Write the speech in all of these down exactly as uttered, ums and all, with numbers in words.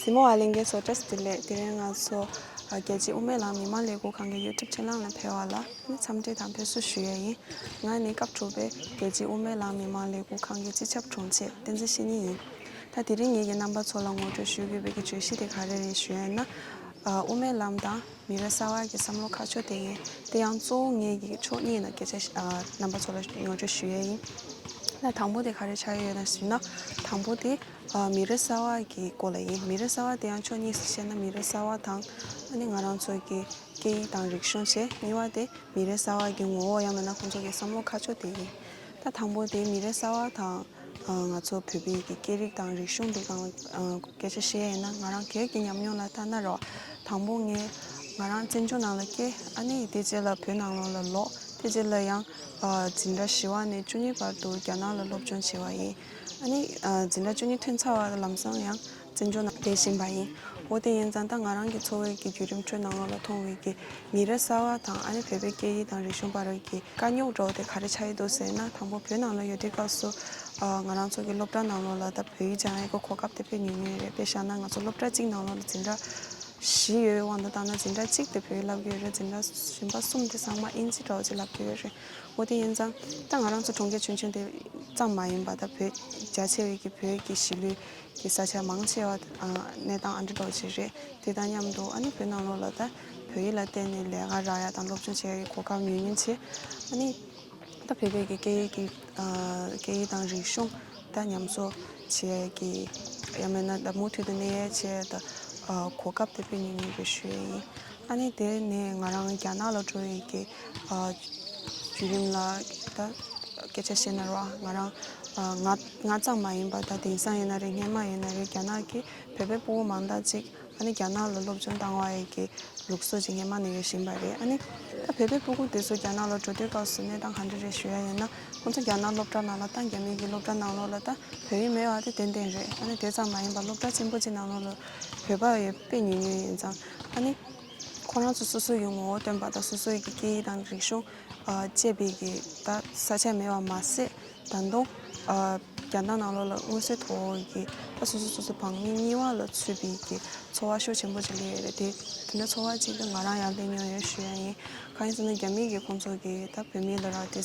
གཟིགས་མོ་བ་ལྷན་རྒྱས་ཚོ་བཀྲ་ཤིས་བདེ་ལེགས། དེ་རིང་ང་ཚོ་ཨ་རྒྱལ་སྤྱིའི་དབུ་མའི་ལམ་མི་མང་ལས་འགུལ་ཁང་གི་ཡུ་ཊུབ་ཆེ་ནལ་ལ་ཕེབས་པ་ལ་ནི་འཚམས་འདྲི་དང་ཕེབས་བསུ་ཞུ་ཡས་ཡིན། ང་ནི་སྐབས་དྲུག་པའི་རྒྱལ་སྤྱིའི་དབུ་མའི་ལམ་མི་མང་ལས་འགུལ་ཁང་གི་སྤྱི་ཁྱབ་དྲུང་ཆེ་བསྟན་འཛིན་བཤེས་གཉེན་ཡིན། ད་དེ་རིང་ངེད་ཀྱིས་རྣམ་པ་ཚོ་ལ་ངོ་སྤྲོད་ཞུ་དགོས་པའི་གི་བརྗོད་གཞི་དེ་ག་རེ་རེད་ཞུ་ཡས་ན། ཨ་དབུ་མའི་ལམ་དང་མི་རབས་གསར་བ་གི་བསམ་བློ་ཁ་ཕྱོགས་དེ་ཡིན། དེ་ཡང་གཙོ་བོ་ངེད་ཀྱི་ཕྱོགས་གཉིས་ནས་སྐད་ཆ་ཨ་རྣམ་པ་ཚོ་ལ་ངོ་སྤྲོད་ཞུ་ཡས་ཡིན། ད་དང་པོ་དེ་ག་རེ་ཆགས་ཡོད་ན་ཞུས་ན། དང་པོ་དེ་ཨ་མི་རབས་གསར་བ་གི་སྐོར་ལ་ཡིན། མི་རབས་གསར་བ་དེ་ཡང་ཕྱོགས་གཉིས་སུ་བཤད་ན། མི་རབས་གསར་བ་དང་ཨ་ནི་ང་རང་ཚོ་གི་སྐད་ཡིག་དང་རིག་གཞུང་བྱས། གཉིས་པ་དེ་མི་རབས་གསར་བ་གི་ངོ་བོ་ཡང་མིན་ན་ཁོང་ཚོ་གི་བསམ་བློ་ཁ་ཕྱོགས་དེ་ཡིན། ད་དང་པོ་དེ་མི་རབས་གསར་བ་དང་ཨ་ང་ཚོ་བོད་པའི་གི་སྐད་རིགས་དང་རིག་གཞུང་དེ་སྒང་ཨ་སྐད་ཆ་བཤད་ཡིན་ན། ང་རང་སྒེར་གྱི་ཉམས་མྱོང་ལ་ལྟ་ན་རོ། དང་པོ་ངས་ང་རང་བཙན་བྱོལ་ནང་ལ་སྐྱེས། ཨ་ནི་དེ་རྗེས་ལ་བོད་ནང་ལོགས་ལ་ལོག་དེ་རྗེས་ལ་ཡང་ཨ་འཛིན་གྲྭ་བཞི་པ་ནས་བཅུ་གཉིས་བར་དུ་རྒྱ་ནག་ལ་སློབ་སྦྱོང་བྱས་པ་ཡིན། ཨ་ནི་ཨ་འཛིན་གྲྭ་བཅུ་གཉིས་ཐོན་ཚར་བ་ལམ་སང་ཡང་བཙན་བྱོལ་ནང་བསྡད་བཞིན་པ་ཡིན། འོ་དེ་ཡིན་ཙང་ད་ང་རང་གི་འཚོ་བའི་གི་བརྒྱུད་རིམ་ཁྲོད་ནང་ལོགས་ལ་མཐོང་བའི་གི་མི་རབས་གསར་བ་དང་ཨ་ནི་བོད་པའི་སྐད་ཡིག་དང་རིག་གཞུང་བར་གྱི་དཀའ་རྙོག་འདྲ་བོ་དེ་ག་རེ་ཆགས་ཡོད་འདུག་ཟེར་ན། དང་པོ་བོད་ནང་ལ་ཡོད་དུས་སྐབས་སུ་ཨ་ང་རང་ཚོ་གི་སློབ་གྲྭ་ནང་ལོགས་ལ་ད་བོད་ཡིག་སྦྱང་ཡས་ཀྱི་གོ་སྐབས་དེ་དཔེ་ཉུང་ཉུང་རེད། དཔེ་བཞག་ན་ང་ཚོ་སློབ་གྲྭ་གཅིག་ནང་ལོགས་ལ་འཛིན་གྲྭ་བཞི་ཡོད་པའི་དབང་དུ་བཏང་ན། འཛིན་གྲྭ་གཅིག་དེ་བོད་ཡིག་བསླབ་ཀྱི་ཡོད་རེད། འཛིན་གྲྭ་གཞན་པ་གསུམ་དེ་ཚང་མ་ཨིན་ཇི་འདྲ་བོ་ཅིག་བསླབ་ཀྱི་ཡོད་རེད། འོ་དེ་ཡིན་ཙང་ད་ང་རང་ཚོ་གྲོང་ཁྱེར་ཆུང་ཆུང་དེ་ཙམ་མ་ཡིན་པ། ད་བོད་རྒྱ་ཆེ་བའི་གི་བོད་ཀྱི་གཞིས་ལུས་ཀྱི་ས་ཆ་མང་ཆེ་བ་ཨ་གནས་སྟངས་ཨ་འདྲ་འདྲ་བོ་ཅིག་རེད། དེ་དང་མཉམ་དུ་ཨ་ནི་བོད་ནང་ལོགས་ལ་ད་བོད་ཡིག་ལ་བརྟེན་ནས་ལས་ཀ་རག་ཡ་དང་སློབ་སྦྱོང་བྱེད་ཡ་གི་གོ་སྐབས་ཉུང་ཉུང་བྱས། ཨ་ནི་ད་བོད་པའི་གི་སྐད་ཡིག་གི་ཨ་སྐད་ཡིག་དང་རིག་གཞུང་ད་ཉམས་གསོ་བྱེད་ཡ་གི་ཡང་མིན་ན་ད་མུ་མཐུད་དུ་གནས་ཡ་བྱེད་ཡ་ད་ཨ་གོ་སྐབས་དེ་དཔེ་ཉུང་ཉུང་རེད་ཞུ་ཡ་ཡིན། ཨ་ནི་དེ་ནས་ང་རང་རྒྱ་ནག་ལ་འགྲོ་ཡི་གི་ཨ་བརྒྱུད་རིམ་ལ་ད་སྐད་ཆ་བཤད་ན་རོ། ང་རང་ཨ་ང་ང་ཙམ་མ་ཡིན་པ་ད་དེང་སང་ཡིན་ན་རེད། སྔན་མ་ཡིན་ན་རེད། རྒྱ་ནག་གི་བོད་པའི་ཕྲུ་གུ་མང་དག་ཅིག་ཨ་ནི་རྒྱ་ནག་ལ་སློབ་སྦྱོང་བཏང་བ་ཡི་གི་ལུགས་སྲོལ་ཅིག་སྔན་མ་ནས་ཡོད་བཞིན་པ་རེད། ཨ་ནི་ད་བོད་པའི་ཕྲུ་གུ་དེ་ཚོ་རྒྱ་ནག་ལ་འགྲོ་དུས་སྐབས་སུ་གནས་སྟངས་ག་འདྲ་རེད་ཞུ་ཡ་ཡིན་ན། ཁོང་ཚོ་རྒྱ་ནག་སློབ་གྲྭ་ནང་ལ་ད་རྒྱ་མི་གི་སློབ་གྲྭ་ནང་ལོགས་ལ་ད་བོད་ཡིག་མེད་པ་དེ་ཏན་ཏན་རེད། ཨ་ནི་དེ་ཙམ་མ་ཡིན་པ་སློབ་གྲྭ་ཆེན་པོ་ཅིག་ནང་ལོགས་ལ་བོད་པ་ཡོད་དཔེ་ཉུང་ཉུང་ཡིན་ཙང་། ཨ་ནི་ཁོ་རང་ཚོ་སོ་སོ་ཡི་ངོ་བོ་སྟོན་པ་དང་སོ་སོ་ཡི་གི་སྐད་ཡིག་དང་རིག་གཞུང་ཨ་བཅས་པའི་གི་ད་ས་ཆ་མེད་པ་མ་ཟད། ད་དུང་ཨ་རྒྱ་ནག་ནང་ལོགས་ལ་མངོན་གསལ་དོད་པོ་གི་ད་སོ་སོ་སོ་སོ་བང་མི་གཉིས་པ་ལ་ཚུད་པའི་གི་ཚོར་བ་ཤུགས་ཆེན་པོ་ཅིག་སླེབས་ཡོད་རེད། དེ་དེ་འདྲ་ཚོར་བ་ཅིག་ད་ང་རང་ཡང་སླེབས་མྱོང་ཡོད་ཞུ་ཡ་ཡིན། གང་ཡིན་ཟེར་ན་རྒྱ་མི་གི་ཁོང་ཚོ་གི་ད་བོད་མི་ལ་རག་དེ་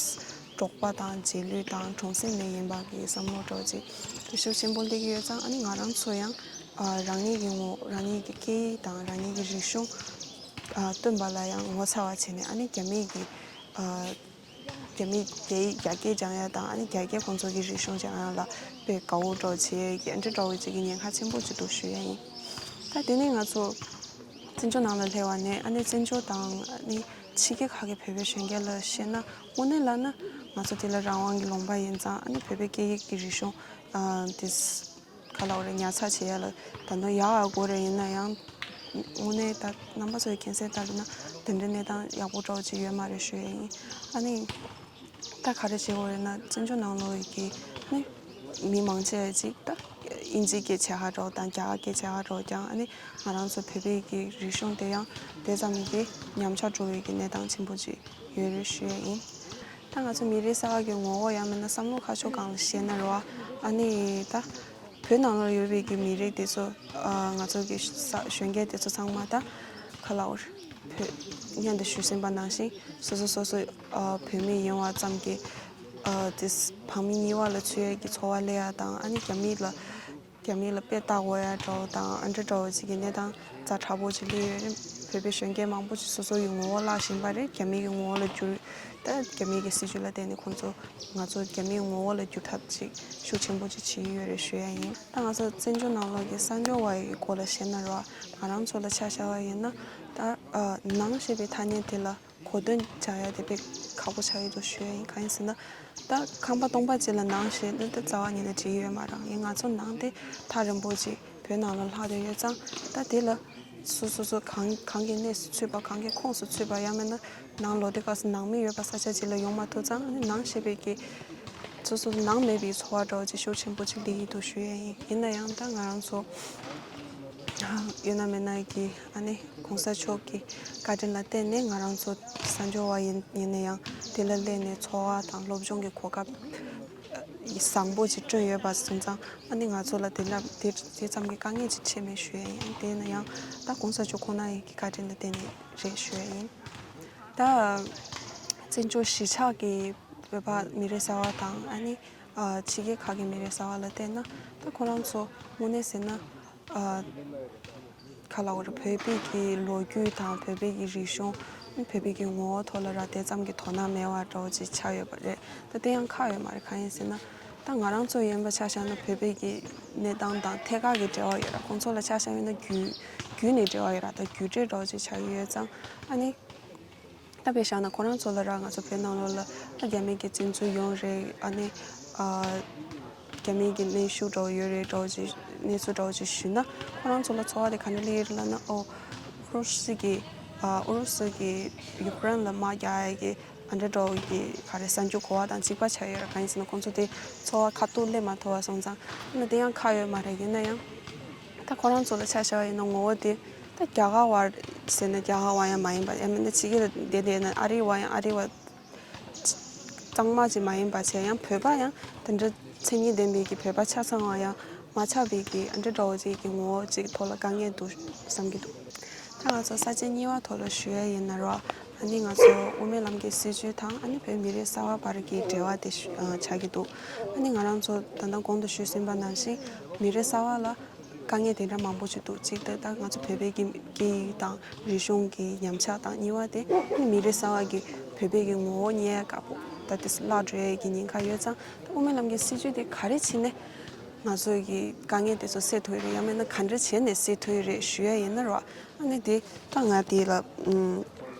འབྲོག་པ་དང་རྗེས་ལུས་དང་གྲོང་གསེབ་ནས་ཡིན་པ་གི་བསམ་བློ་འདྲ་བོ་ཅིག་དེ་ཤུགས་ཆེན་པོ་སླེབས་ཀྱི་ཡོད་ཙང་། ཨ་ནི་ང་རང་ཚོ་ཡང་ཨ་རང་ཉིད་ཀྱི་ངོ་རང་ཉིད་ཀྱི་སྐད་ཡིག་དང་རང་ཉིད་ཀྱི་རིག་གཞུང་ཨ་སྟོན་པ་ལ་ཡང་ངོ་ཚ་བ་བྱས་ནས། ཨ་ནི་རྒྱ་མི་གི་ཨ་རྒྱ་མི་རྒྱ་ཡིག་རྒྱ་སྐད་སྦྱང་ཡ་དང་། ཨ་ནི་རྒྱ་སྐད་ཁོང་ཚོ་གི་རིག་གཞུང་སྦྱང་ཡ་ལ་དཔེ་དགའ་བོ་འདྲ་བོ་བྱེད་ཡ་གི་ཨ་འདྲ་འདྲ་བོ་ཅིག་གི་ཉེན་ཁ་ཆེན་པོ་ཅིག་འདུག་ཞུ་ཡ་ཡིན། ད་དེ་ནས་ང་ཚོ་བཙན་བྱོལ་ནང་ལ་སླེབས་པ་ནས། ཨ་ནི་བཙན་བྱོལ་དང་ཨ་ནི་ཕྱི་རྒྱལ་ཁག་གི་བོད་པའི་གཞོན་སྐྱེས་ལ་བཤད་ན། དངོས་གནས་ལབ་ན་ང་ཚོ་དེ་ལ་རང་དབང་གི་ལུང་པ་ཡིན་ཙང་། ཨ་ནི་བོད་པའི་སྐད་ཡིག་གི་རིག་གཞུང་ཨ་དེ་ག་ལབ་དགོས་རེད། ཉར་ཚགས་བྱེད་ཡ་ལ་ད་དུང་ཡག་ཡག་པོ་རེད། ཡིན་ན་ཡང་དངོས་གནས་ད་རྣམ་པ་ཚོའི་མཁྱེན་གསལ་ལྟར་ན་དེ་འདྲའི་གནས་སྟངས་ཡག་པོ་འདྲ་བོ་ཅིག་ཡོད་མ་རེད་ཞུ་ཡ་ཡིན། ཨ་ནི་ད་ག་རེ་བྱེད་དགོས་རེད་ན། བཙན་བྱོལ་ནང་ལོགས་ཀྱི་ནི་མི་མང་ཆེ་བ་ཅིག་ད་དབྱིན་ཇིའི་སྐད་ཆ་ཧ་འདྲ་བོ་དང་རྒྱ་གར་སྐད་ཆ་ཧ་འདྲ་བོ་སྦྱང་། ཨ་ནི་ང་རང་ཚོ་བོད་པའི་གི་རིག་གཞུང་དེ་ཡང་དེ་ཙམ་གྱི་ཉམས་ཆག་འགྲོ་བའི་གི་གནས་སྟངས་ཆེན་པོ་ཅིག་ཡོད་རེད་ཞུ་ཡ་ཡིན། ད་ང་ཚོ་མི་རབས་གསར་བ་གི་ངོ་བོ་ཡང་མིན་ན་བསམ་བློ་ཁ་ཕྱོགས་སྒང་ལ་བཤད་ན་རེད་བ། ཨ་ནི་ད་བོད་ནང་ལ་ཡོད་པའི་གི་མི་རིགས་དེ་ཚོ་ཨ་ང་ཚོ་གི་ས་གཞོན་སྐྱེས་དེ་ཚོ་ཚང་མ་ད་ག་ལབ་དགོས་རེད། བོད་སྔོན་དུ་ཞུས་ཟིན་པ་ནང་བཞིན་སོ་སོ་སོ་སོ་ཨ་བོད་མི་ཡིན་པ་ཙམ་གྱིས་ཨ་དེ་བང་མི་གཉིས་པ་ལ་ཚུད་ཡས་ཀྱི་ཚོར་བ་སླེབས་ཡ་དང་། ཨ་ནི་རྒྱ་མི་ལ་རྒྱ་མི་ལ་དཔེ་ལྟ་དགོས་ཡ་འདྲ་བོ་དང་། ཨ་འདྲ་འདྲ་བོ་ཅིག་གི་གནས་སྟངས་ཛ་དྲག་པོ་ཅིག་སླེབས་ཡོད་རེད། བོད་པའི་གཞོན་སྐྱེས་མང་པོ་ཅིག་སོ་སོ་ཡི་ངོ་བོ་བརླག་བཞིན་པ་རེད། རྒྱ་མི་གི་ངོ་བོ་ལ་བསྒྱུར། ད་རྒྱ་མི་གི་སྲིད་བྱུས་ལ་བརྟེན་ནས་ཁོང་ཚོ་ང་ཚོ་རྒྱ་མིའི་ངོ་བོ་ལ་བསྒྱུར་ཐབས་ཅིག་ཤུགས་ཆེན་པོ་ཅིག་བྱེད་ཀྱི་ཡོད་རེད་ཞུ་ཡ་ཡིན། ད་ང་ཚོ་བཙན་བྱོལ་ནང་ལོགས་ཀྱི་གསར་འབྱོར་བ་ཡི་སྐོར་ལ་བཤད་ན་རེད་བ། ང་རང་ཚོ་ལ་ཆ་བཞག་པ་ཡིན་ན། ད་ཨ་ནང་ཞེས་པའི་ཐ་སྙད་དེ་ལ་གོ་དོན་སྦྱར་ཡ་དེ་དཔེ་ཁག་པོ་ཆགས་ཀྱི་འདུག་ཞུ་ཡ་ཡིན། གང་ཡིན་ཟེར་ན། ད་ཁང་པ་སྟོང་པ་ཅིག་ལ་ནང་ཞེས་ནི་ད་རྩ་བ་ཉིད་ནས་བྲིས་ཡོད་མ་རེད། ཡིན་ང་ཚོ་ནང་དེ་ཐག་རིང་པོ་ཅིག་བོད་ནང་ལ་ལྷག་བསྡད་ཡོད་ཙང་། ད་དེ་ལ་སོ་སོ་སོ་གང་གང་གི་གནས་སུ་ཚུད་པ། གང་གི་ཁོངས་སུ་ཚུད་པ། ཡང་མིན་ན་ནང་ལོགས་དེ་ག་སུ་ནང་མི་ཡོད་པ་ས་ཆ་ཅིག་ལ་ཡོང་མ་ཐུབ་ཙང་། ནང་ཞེས་པའི་གི་སོ་སོ་ནང་མེད་པའི་ཚོར་བ་འདྲ་བོ་ཅིག་ཤུགས་ཆེན་པོ་ཅིག་སླེབས་ཀྱི་འདུག་ཞུ་ཡ་ཡིན། ཡིན་ན་ཡང་ད་ང་རང་ཚོ་ཡོད་ན་མེད་ན་གི་ཨ་ནི་གོང་ས་མཆོག་གི་བཀའ་དྲིན་ལ་བརྟེན་ནས་ང་རང་ཚོ་གསར་འབྱོར་བ་ཡིན་ཡིན་ན་ཡང་དེ་ལ་སླེབས་ནས་འཚོ་བ་དང་སློབ་སྦྱོང་གི་གོ་སྐབས་ བཟང་པོ་ཅིག་བསྐྲུན་ཡོད་པ་སོང་ཙང་ཨ་ནི་ང་ཚོ་ལ་དེ་འདྲ་དེ་དེ་ཙམ་གྱི་དཀའ་ངལ་ཅིག་འཕྲད་མེད་ཞུ་ཡ་ཡིན། དེ་ན་ཡང་ད་གོང་ས་མཆོག་ཁོང་རྣམ་གཉིས་ཀྱི་བཀའ་དྲིན་ལ་བརྟེན་ནས་རེད་ཞུ་ཡ་ཡིན། ད་བཙན་བྱོལ་གཞིས་ཆགས་ཀྱི་བོད་པ་མི་རབས་གསར་པ་དང་ཨ་ནི་ཕྱི་རྒྱལ་ཁག་གི་མི་རབས་གསར་པ་ལ་བལྟས་ན་ད་ཁོ་རང་ཚོ་དངོས་གནས་ཟེར་ན། ཨ། ག་ལབ་དགོས་རེད། བོད་པའི་གི་ལོ་རྒྱུས་དང་བོད་པའི་གི་རིག་གཞུང་། བོད་པའི་གི་ངོ་བོ་ཐོག་ལ་ར་དེ་ཙམ་གྱི་དོ་སྣང་མེད་པ་འདྲ་བོ་ཅིག་ཆགས་ཡོད་པ་རེད། ད་དེ་ཡང་ཁག་ཡོད་མ་རེད། གང་ཡིན་ཟེར་ན། ད་ང་རང་ཚོ་ཡིན་པ་ཆ་བཞག་ན་བོད་པའི་གི་གནས་སྟངས་དང་ཐད་ཀར་གྱི་འབྲེལ་བ་ཡོད་ར། ཁོང་ཚོ་ལ་ཆ་བཞག་ཡོད་ན་རྒྱུད་རྒྱུད་ནས་འབྲེལ་བ་ཡོད་ར། ད་རྒྱུད་འབྲེལ་འདྲ་བོ་ཅིག་ཆགས་ཀྱི་ཡོད་ཙང་ཨ་ནི། ད་དཔེ་བཞག་ན་ཁོ་རང་ཚོ་ལ་ར་ང་ཚོ་བོད་ནང་ལོགས་ལ་ཨ་རྒྱ་མི་གི་བཙན་འཛུལ་ཡོང་རེད། ཨ་ནི་ཨ་རྒྱ་མི་གི་གནོན་ཤུགས་འདྲ་བོ་ཡོད་རེད་འདྲ་བོ་ཅིག་གནས་ཚུལ་འདྲ་བོ་ཅིག་ཞུས་ན་ཁོ་རང་ཚོ་ལ་ཚོར་བ་དེ་ག་འདྲ་སླེབས་ཡོད་རེད་ལབ་ན། ཨོ། ཨུ་རུ་སུ་གི་ཨ་ཨུ་རུ་སུ་གི་ཡུཀ་རེན་ལ་དམག་རྒྱག་ཡ་གི་ཨ་འདྲ་འདྲ་བོ་གི་ག་རེ་གསར་འགྱུར་གོ་བ་དང་གཅིག་པ་ཆགས་ཡོད་རེད། གང་ཡིན་ཟེར་ན་ཁོང་ཚོ་དེ་ཚོར་བ་ཁ་ཐུག་སླེབས་མ་ཐུབ་པ་སོང་ཙང་ཨ་ནི་དེ་ཡང་ཁག་ཡོད་མ་རེད། ཡིན་ན་ཡང་། ད་ཁོ་རང་ཚོ་ལ་ཆ་བཞག་པ་ཡིན་ན་ངོ་བོ་དེ་ད་རྒྱ་གར་བ་ཟེར་ན་རྒྱ་གར་བ་ཡང་མ་ཡིན་པ། ཡང་མིན་ན་ཕྱི་རྒྱལ་ལ་བསྡད་བསྡད་ན་ཨ་རི་བ་ཡང་ཨ་རི་བ་གཙང་མ་ཅིག་མ་ཡིན་པ་བྱས། ཡང་བོད་པ་ཡང་དེ་འདྲ་མཚན་ཉིད་ལྡན་པའི་གི་བོད་པ་ཆ་ཚང་བ་ཡང་མ་ཆགས་པའི་གི་ཨ་འདྲ་འདྲ་བོ་ཅིག་གི་ངོ་བོ་ཅིག་ཐོག་ལ་དཀའ་ངལ་འདུག་བསམ་གྱི་འདུག་ད་ང་ཚོ་ས་བཅད་གཉིས་པ་ཐོག་ལ་ཞུ་ཡ་ཡིན་ན་ར། ཨ་ནི་ང་ཚོ་དབུ་མའི་ལམ་གྱི་སྲིད་བྱུས་དང་ཨ་ནི་བོད་མི་རབས་གསར་བ་བར་གྱི་འབྲེལ་བ་དེ་ཞུ་ཨ་ཆགས་ཀྱི་འདུག་ཨ་ནི་ང་རང་ཚོ་ད་ལྟ་གོང་དུ་ཞུས་ཟིན་པ་ནང་བཞིན་མི་རབས་གསར་བ་ལ་དཀའ་ངལ་དེ་འདྲ་མང་པོ་ཞིག་འདུག་གཅིག་དེ་ད་ང་ཚོ་བོད་པའི་གི་སྐད་ཡིག་དང་རིག་གཞུང་གི་ཉམས་ཆག་དང་། གཉིས་པ་དེ་ཨ་ནི་མི་རབས་གསར་བ་གི་བོད་པའི་གི་ངོ་བོ་རྙེད་ཡ་དཀའ་པོ། ད་དེ་བརླག་འགྲོ་ཡ་གི་ཉེན་ཁ་ཡོད་ཙང་ད་དབུ་མའི་ལམ་གྱི་སྲིད་བྱུས་དེ་ག་རེ་བྱས་ནས་ང་ཚོ་གི་དཀའ་ངལ་དེ་ཚོ་སེལ་ཐུབ་ཡོད་རེད། ཡང་མིན་ན་ག་འདྲ་བྱས་ནས་སེལ་ཐུབ་ཡོད་རེད་ཞུ་ཡ་ཡིན་ན་ར། ཨ་ནི་དེ་ད་ང་དེ་ལ་ཨུམ་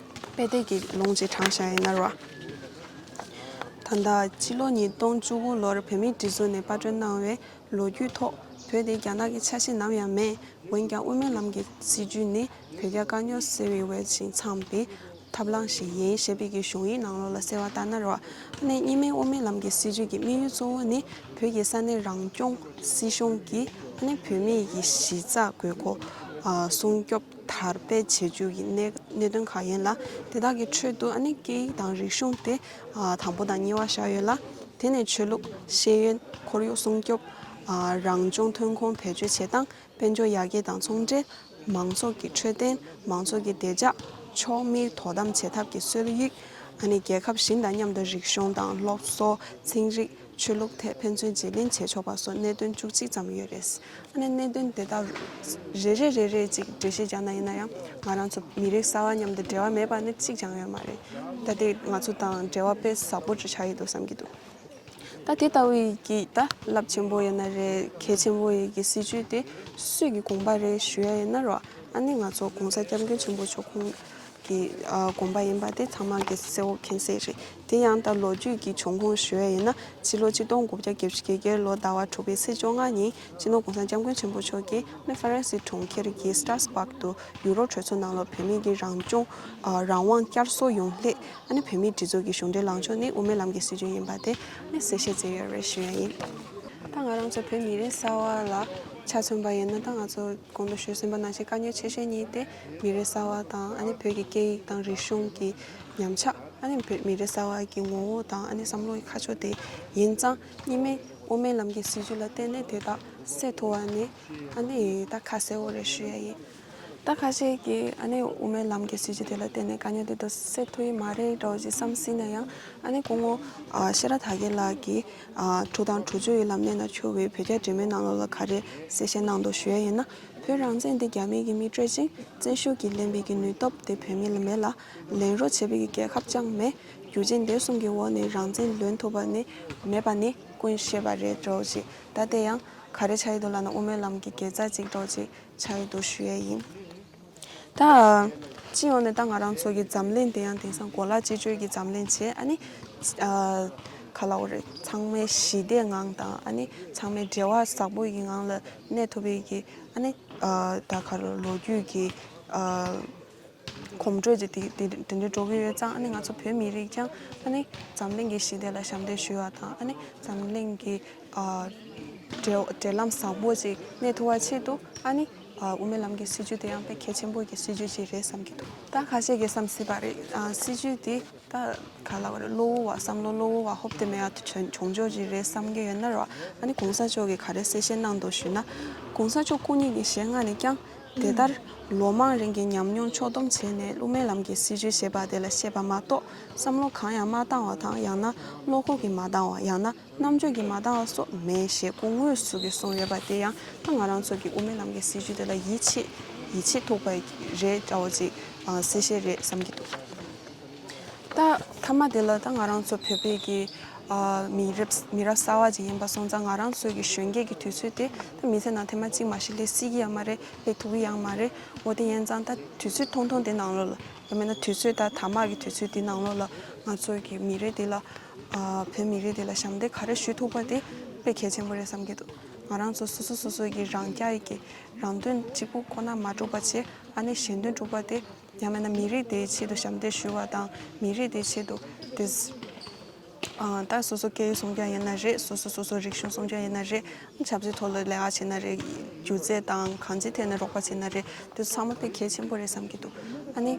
དཔེ་དེབ་ཀྱི་ལུང་ཅིག་དྲངས་བཞག་ཡིན་ན་ར། ད་ལྟ་ཕྱི་ལོ་ཉིས་སྟོང་བཅུ་དགུ་ལོར་བོད་མིའི་སྒྲིག་འཛུགས་ནས་པར་སྐྲུན་གནང་བའི་ལོ་རྒྱུས་ཐོག་བོད་དེ་རྒྱ་ནག་གི་ཆ་ཤས་ནམ་ཡང་མེད། འོན་ཀྱང་དབུ་མའི་ལམ་གྱི་སྲིད་བྱུས་ནི་བོད་རྒྱ་དཀའ་རྙོག་སེལ་བའི་འོས་ཤིང་འཚམས་པའི་ཐབས་ལམ་ཞིག་ཡིན་ཞེས་པའི་གི་གཞུང་ཡིག་ནང་ལོགས་ལ་གསལ་བ་ལྟར་ན་ར། ཨ་ནི་གཉིས་སྨན་དབུ་མའི་ལམ་གྱི་སྲིད་བྱུས་ཀྱི་དམིགས་ཡུལ་གཙོ་བོ་ནི་བོད་ཀྱི་ས་གནས་རང་སྐྱོང་སྲིད་གཞུང་གིས་ཨ་ནི་བོད་མིའི་གི་གཞི་རྩ་དགོས་མཁོ་ཨ་སྲུང་སྐྱོབ་དར་སྤེལ་བྱེད་རྒྱུ་གི་གནད་གནད་དོན་ཁག་ཡིན་ལ། དེ་དག་གི་ཁྲོད་དུ་ཨ་ནི་སྐད་ཡིག་དང་རིག་གཞུང་དེ་ཨ་དང་པོ་དང་གཉིས་པ་བཞག་ཡོད་ལ། དེ་ནས་ཆོས་ལུགས་ཤེས་ཡོན་ཁོར་ཡུག་སྲུང་སྐྱོབ་ཨ་རང་བྱུང་ཐོན་ཁུངས་བེད་སྤྱོད་བྱེད་སྟངས། དཔལ་འབྱོར་ཡར་རྒྱས་དང་ཚོང་འབྲེལ། མང་ཚོགས་ཀྱི་འཕྲོད་བསྟེན། མང་ཚོགས་ཀྱི་བདེ་འཇགས། ཕྱོགས་མིའི་དོ་དམ་བྱེད་ཐབས་ཀྱི་སྲོལ་ཡིག་ཨ་ནི་རྒྱལ་ཁབ་གཞན་དང་མཉམ་དུ་རིག་གཞུང་དང་སློབ་གསོ། ཚན་རིག་ཆོས་ལུགས་ཐད་ཕན་ཚུན་བརྗེ་ལེན་བྱེད་ཆོག་པ་སོགས་གནད་དོན་བཅུ་གཅིག་ཙམ་ཡོད་རེད། ཨ་ནི་གནད་དོན་དེ་དག་རེ་རེ་རེ་རེ་ཅིག་འགྲེལ་བཤད་རྒྱག་ན་ཡིན་ན་ཡང་ང་རང་ཚོ་མི་རབས་གསར་བ་མཉམ་དུ་འབྲེལ་བ་མེད་པ་ནི་གཅིག་ཀྱང་ཡོད་མ་རེད། ད་དེ་ང་ཚོ་དང་འབྲེལ་བ་དཔེ་ཟབ་པོ་ཅིག་ཆགས་ཡོད་འདུག་བསམ་གྱི་འདུག་ད་དེ་ལྟ་བུའི་གི་ད་རླབས་ཆེན་པོ་ཡིན་ན་རེད། གལ་ཆེན་པོ་ཡི་གི་སྲིད་བྱུས་དེ་སུས་ཀྱི་དགོངས་པ་རེད་ཞུ་ཡ་ཡིན་ན་རོ། ཨ་ནི་ང་ཚོ་༸གོང་ས་༸སྐྱབས་མགོན་ཆེན་པོ་མཆོག་ཁོང་གི་ཨ་དགོངས་པ་ཡིན་པ་དེ་ཚང་མ་གི་གསལ་བོ་མཁྱེན་གསལ་རེད། དེ་ཡང་ད་ལོ་རྒྱུས་ཀྱི་བྱུང་ཁུངས་ཞུ་ཡ་ཡིན་ན་ཕྱི་ལོ་ཆིག་སྟོང་དགུ་བརྒྱ་བརྒྱད་ཅུ་གྱ་བརྒྱད་ལོ་ཟླ་བ་དྲུག་པའི་ཚེས་བཅོ་ལྔ་ཉིན་སྤྱི་ནོར་༸གོང་ས་༸སྐྱབས་མགོན་ཆེན་པོ་མཆོག་གིས་ནི་ཧྥ་རན་སི་གྲོང་ཁྱེར་གྱི་སི་ཊར་སི་བྷག་ཏུ་ཡུ་རོབ་གྲོས་ཚོགས་ནང་ལོགས་བོད་མི་གི་རང་སྐྱོང་ཨ་རང་དབང་བསྐྱར་གསོ་ཡོང་སླད། ཨ་ནི་བོད་མིའི་སྒྲིག་འཛུགས་ཀྱི་གཞུང་འབྲེལ་ལངས་ཕྱོགས་ནི་དབུ་མའི་ལམ་གྱི་སྲིད་བྱུས་ཡིན་པ་དེ་ནི་གསལ་བཤད་མཛད་ཡོད་རེད་ཞུ་ཡ་ཡིན། ད་ང་རང་ཚོ་བོད་མི་རབས་གསར་བ་ལ་ཆ་མཚོན་པ་ཡིན་ན། ད་ང་ཚོ་གོང་དུ་ཞུས་ཟིན་པ་ནང་བཞིན་དཀའ་རྙོག་ཆེ་ཤོས་གཉིས་དེ་མི་རབས་གསར་བ་དང་ཨ་ནི་བོད་ཀྱི་སྐད་ཡིག་དང་རིག་གཞུང་གི་ཉམས་ཆག་ཨ་ནི་བོད་མི་རབས་གསར་བ་གི་ངོ་བོ་དང་ཨ་ནི་བསམ་བློ་ཡི་ཁ་ཕྱོགས་དེ་ཡིན་ཙང་གཉིས་སྨན་དབུ་མའི་ལམ་གྱི་སྲིད་བྱུས་ལ་བརྟེན་ནས་དེ་དག་སེལ་ཐུབ་པ་ནི་ཨ་ནི་ད་ཁ་གསལ་བོ་རེད་ཞུ་ཡ་ཡིན། ད་ཁ་ཤས་ཀྱིས་ཨ་ནི་དབུ་མའི་ལམ་གྱི་སྲིད་བྱུས་དེ་ལ་བརྟེན་ནས་དཀའ་རྙོག་དེ་དག་སེལ་ཐུབ་ཡི་མ་རེད་འདྲ་བོ་ཅིག་བསམ་སྲིད་ན་ཡང་། ཨ་ནི་སྐུ་ངོ་ཨ་ཤེས་རབ་དར་རྒྱས་ལགས་ཀྱིས་ཨ་དྲུག་དང་དྲུག་ཅུ་ཡི་ལམ་སྣེ་ནང་འཁྱོལ་བའི་བོད་རྒྱ་འབྲེལ་མོལ་ནང་ལོགས་ལ་ག་རེ་གསལ་བཤད་གནང་འདུག་ཞུ་ཡ་ཡིན་ན། བོད་རང་བཙན་དེ་རྒྱ་མི་གིས་མི་སྤྲོད་ཅིང་བཙན་ཤུགས་ཀྱིས་ལེན་པའི་གི་ནུས་སྟོབས་དེ་བོད་མི་ལ་མེད་ལ། ལེན་རོགས་བྱེད་པའི་གི་རྒྱལ་ཁབ་ཅང་མེད། རྒྱུ་རྐྱེན་དེ་གསུམ་གྱི་འོག་ནས་རང་བཙན་ལེན་ཐུབ་པ་ནི་མེད་པ་ནི་ཀུན་ཤེས་པ་རེད་འདྲ་བོ་ཅིག་ད་དེ་ཡང་ག་རེ་ཆགས་ཡི་འདུག་ལབ་ན་དབུ་མའི་ལམ་གྱི་དགེ་རྩ་ཅིག་འདྲ་བོ་ཅིག་ཆགས་ཡོད་འདུག་ཞུ་ཡས་ཡིན། ད་སྤྱི་ཡོངས་ནས་ད་ང་རང་ཚོ་གི་འཛམ་གླིང་དེ་ཡང་དེང་སང་གོ་ལ་སྤྱི་སྤྱོད་ཀྱི་འཛམ་གླིང་བྱས། ཨ་ནི་ཨ་ག་ལབ་དགོས་རེད། ཚང་མས་ཞི་བདེའི་ངང་དང་ཨ་ནི་ཚང་མས་འབྲེལ་བ་བཟང་པོ་ཡི་ངང་ལ་གནས་ཐུབ་པའི་གི་ཨ་ནི་ཨ་ད་ག་རེ་ལོ་རྒྱུས་ཀྱི་ཨ་གོམ་བགྲོད་ཅིག་དེ་དེ་དེ་འདྲ་འགྲོ་གི་ཡོད་ཙང་། ཨ་ནི་ང་ཚོ་བོད་མི་རིགས་ཀྱང་ཨ་ནི་འཛམ་གླིང་གི་ཞི་བདེ་ལ་ཞབས་འདེགས་ཞུ་བ་དང་། ཨ་ནི་འཛམ་གླིང་གི་ཨ་འབྲེལ་འབྲེལ་ལམ་བཟང་པོ་ཅིག་གནས་ཐུབ་པ་ཆེད་དུ། ཨ་ནི་ ཨ། དབུ་མའི་ལམ་གྱི་སྲིད་བྱུས་དེ་ཡང་དཔེ་གལ་ཆེན་པོ་གི་སྲིད་བྱུས་ཅིག་རེད་བསམ་གྱི་འདུག་ད་ཁ་ཤས་ཀྱིས་བསམ་སྲིད་པ་རེད། ཨ། སྲིད་བྱུས་དེ་ད་ག་ལ་བ་རེད། གློ་བོ་བ་བསམ་བློ་གློ་བོ་བ་ཧོབ་སྟེ་མེད་ཡ་ཆོ་ཆོང་ཆོག་ཅིག་རེད་བསམ་གྱི་ཡོད་ན་ར། ཨ་ནི་གོང་ས་མཆོག་གིས་ག་རེ་གསལ་བཤད་གནང་འདུག་ཞུས་ན། གོང་ས་མཆོག་སྐུ་ཉིད་ཀྱི་ཞལ་སྔ་ནས་ཀྱང་དེ་ལྟར་ལོ་མང་རིང་གི་ཉམས་མྱོང་ཕྱོགས་བསྡོམས་བྱས་ནས་དབུ་མའི་ལམ་གྱི་སྲིད་བྱུས་ཞེས་པ་དེ་ལ་བཤད་པ་མ་གཏོགས། བསམ་བློ་གང་ཡང་མ་བཏང་བ་དང་། ཡང་ན་བློ་ཁོག་གིས་མ་འདང་བ། ཡང་ན་རྣམ་དཔྱོད་ཀྱིས་མ་འདང་བ་སོགས་མེད་ཞེས་སྐུ་དངོས་སུ་གིས་གསུངས་ཡོད་པ་དེ་ཡང་ད་ང་རང་ཚོ་གི་དབུ་མའི་ལམ་གྱི་སྲིད་བྱུས་དེ་ལ་ཡིད་ཆེས་ཡིད་ཆེས་ཐུབ་པ་རེད་འདྲ་བོ་ཅིག་ཨ། གསལ་བཤད་རེད་བསམ་གྱི་འདུག་ད་མཐའ་མ་དེ་ལ་ད་ང་རང་ཚོ་བོད་པའི་གི་ཨ། མི་རབས་མི་རབས་གསར་བ་ཅིག་ཡིན་པ་སོང་ཙང་། ང་རང་ཚོའི་གི་གཞོན་སྐྱེས་ཀྱི་དུས་ཚོད་དེ་ད་མི་ཚེ་ནང་ཐེངས་མ་གཅིག་མ་གཏོགས་སླེབས་སྲིད་ཀྱི་ཡོད་མ་རེད། སླེབས་ཐུབ་ཀྱི་ཡང་མ་རེད། འོ་དེ་ཡིན་ཙང་ད་དུས་ཚོད་ཐུང་ཐུང་དེ་ནང་ལོགས་ལ། ཡང་མིན་ན་དུས་ཚོད་ད་ཐ་མག་གི་དུས་ཚོད་དེ་ནང་ལོགས་ལ་ང་ཚོ་གི་མི་རིགས་དེ་ལ། ཨ། བོད་མི་རིགས་དེ་ལ་ཞབས་འདེགས་ག་རེ་ཞུ་ཐུབ་པ་དེ་དཔེ་གལ་ཆེན་པོ་རེད་བསམ་གྱི་འདུག་ང་རང་ཚོ་སོ་སོ་སོ་སོ་གི་རང་རྐྱ་ཡི་གི་རང་དོན་གཅིག་པུ་ཁོ་ན་མ་སྒྲུབ་པ་བྱས། ཨ་ནི་གཞན་དོན་སྒྲུབ་པ་དེ། ཡང་མིན་ན་མི་རིགས་དེའི་ཆེད་དུ་ཞབས་འདེགས་ཞུ་བ་དང་། མི་རིགས་དེའི་ཆེད་དུ་དེ། ཨ། ད་སོ་སོ་སྐད་ཡིག་སྲུང་སྐྱོང་ཡིན་ན་རེད། སོ་སོ་སོ་སོ་རིག་གཞུང་སྲུང་སྐྱོང་ཡིན་ན་རེད། ཆབ་སྲིད་ཐོག་ལ་ལས་ཀ་བྱེད་ན་རེད། སྒྱུ་རྩལ་དང་གང་ཅིའི་ཐད་ནས་རོགས་པ་བྱེད་ན་རེད། དེ་ཚོ་ཚང་མ་དཔེ་གལ་ཆེན་པོ་རེད་བསམ་གྱི་འདུག་ཨ་ནི་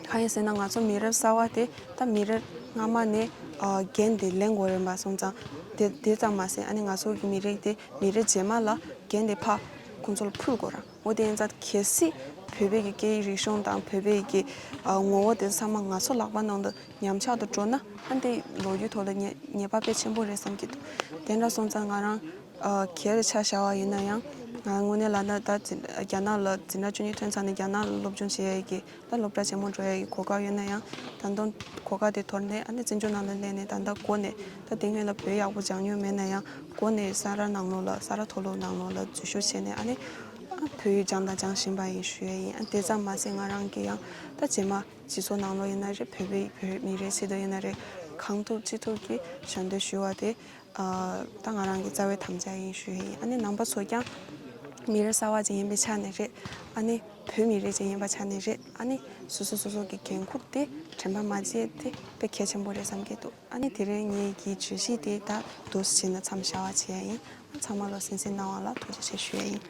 གང་ཡིན་ཟེར་ན། ང་ཚོ་མི་རབས་གསར་བ་དེ་ད་མི་རབས་སྔ་མ་ནས། ཨ། འགན་དེ་ལེན་དགོས་རེད་པ་སོང་ཙང་། དེ་དེ་ཙམ་མ་ཟད། ཨ་ནི་ང་ཚོ་གི་མི་རིགས་དེ་མི་རབས་རྗེས་མ་ལ་འགན་དེ་ཕར་ཁོང་ཚོ་ལ་ཕུལ་དགོས་ར། འོ་དེ་ཡིན་ཙང་གལ་སྲིད་བོད་པའི་གི་སྐད་ཡིག་རིག་གཞུང་དང་བོད་པའི་གི། ཨ། ངོ་བོ་དེ་ཚང་མ་ང་ཚོ་ལག་པ་ནང་དུ་ཉམས་ཆག་ཏུ་འགྲོ་ན། ཨ། འདི་ལོ་རྒྱུས་ཐོག་ལ་ཉེས་ཉེས་པ་དཔེ་ཆེན་པོ་རེད་བསམ་གྱི་འདུག་དེ་འདྲ་སོང་ཙང་ང་རང་། ཨ། སྒེར་ཆ་བཞག་པ་ཡིན་ན་ཡང་། ང་དངོས་གནས་ལབ་ན་ད་འཛིན་རྒྱ་ནག་ལ་འཛིན་གྲྭ་བཅུ་གཉིས་ཐོན་ཚར་ནས་རྒྱ་ནག་ལ་སློབ་སྦྱོང་བྱེད་ཡ་གི། ད་སློབ་གྲྭ་ཆེན་མོ་འགྲོ་ཡ་གི་གོ་སྐབས་ཡོད་ན་ཡང་། ད་དུང་གོ་སྐབས་དེ་དོར་ནས། ཨ་ནི་བཙན་བྱོལ་ནང་ལ་སླེབས་ནས། ད་ལྟ་འགོ་ནས། ད་དེ་སྔོན་ལ་བོད་ཡག་པོ་སྦྱང་མྱོང་མེད་ན་ཡང་། འགོ་ནས་ས་རཱ་ནང་ལོགས་ལ། ས་རཱ་མཐོ་སློབ་ནང་ལོགས་ལ་འཛུལ་ཞུགས་བྱས་ནས། ཨ་ནི། ཨ། བོད་ཡིག་སྦྱངས་དང་སྦྱང་བཞིན་པ་ཡིན་ཞུ་ཡ་ཡིན། ཨ། དེ་ཙམ་མ་ཟད་ང་རང་གིས་ཡང་ད་རྗེས་མ་སྤྱི་ཚོགས་ནང་ལོགས་ཡིན་ན་རེད། བོད་པའི་བོད་མི་རིགས་ཆེད་དུ་ཡིན་ན་རེད། གང་ཐུབ་ཅི་ཐུབ་ཀྱིས་ཞབས་འདེགས་ཞུ་བ་དེ། ཨ། ད་ང་རང་གི་རྩ་བའི་དམ་བཅའ་ཡིན་ཞུ་ཡ་ཡིན། ཨ་ནི་རྣམ་པ་ཚོ་ཀྱང་མི་རབས་གསར་བ་ཅིག་ཡིན་པའི་ཆ་ནས་རེད། ཨ་ནི་བོད་མི་རིགས་ཅིག་ཡིན་པའི་ཆ་ནས་རེད། ཨ་ནི་སོ་སོ་སོ་སོ་གི་འགན་ཁུར་དེ་དྲན་པ་མ་བརྗེད་དེ་དཔེ་གལ་ཆེན་པོ་རེད་བསམ་གྱི་འདུག་ཨ་ནི་དེ་རིང་ངེད་ཀྱི་བརྗོད་གཞི་དེ་ད་འདུག་སེ་བྱས་ནས་མཚམས་བཞག་པ་བྱེད་ཡ་ཡིན། ཨ། ཚང་མ་ལ་གསན་གཟིགས་གནང་བ་ལ་ཐུགས་རྗེ་ཆེ་ཞུ་ཡ་ཡིན།